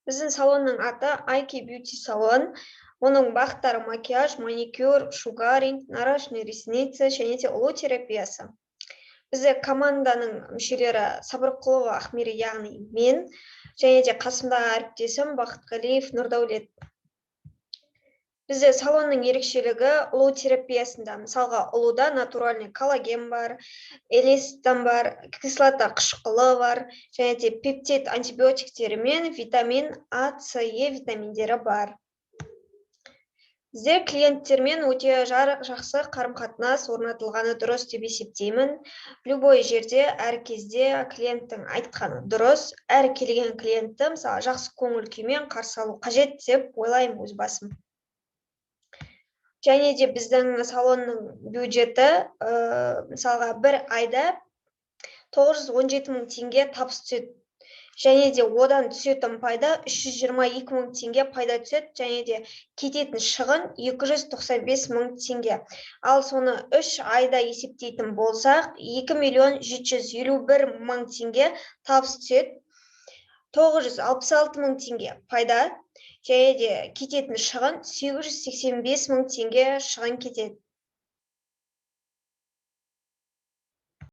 Біздің салонның аты Айки Бьюти салон. Оның бағыттары: макияж, маникюр, шугаринг, наращивание ресницы және де ұлу терапиясы. Бізде команданың мүшелері: Сабырқұлова Ахмири, яғни мен, және де қасымдағы әріптесім Бақытқалиев Нұрдәулет. Бізде салонның ерекшелігі ұлу терапиясында. Мысалға, ұлуда натуральный коллаген бар, эластин бар, кислота қышқылы бар және де пептид антибиотиктері мен витамин А, С, Е витаминдері бар. Бізде клиенттермен өте жақсы қарым қатынас орнатылғаны дұрыс деп есептеймін. Любой жерде, әр кезде клиенттің айтқаны дұрыс. Әр келген клиентті, мысалы, жақсы көңіл күймен қарсы алу қажет деп ойлаймын өз басым. Және де біздің салонның бюджеті, мысалға, бір айда 917 мың теңге табыс түседі және де одан түсетін пайда 322 мың теңге пайда түседі және де кететін шығын 295 мың теңге. Ал соны 3 айда есептейтін болсақ, 2 миллион 751 мың теңге табыс түседі, 966 мың теңге пайда және де кететін шығын 885 мың теңге шығын кетеді.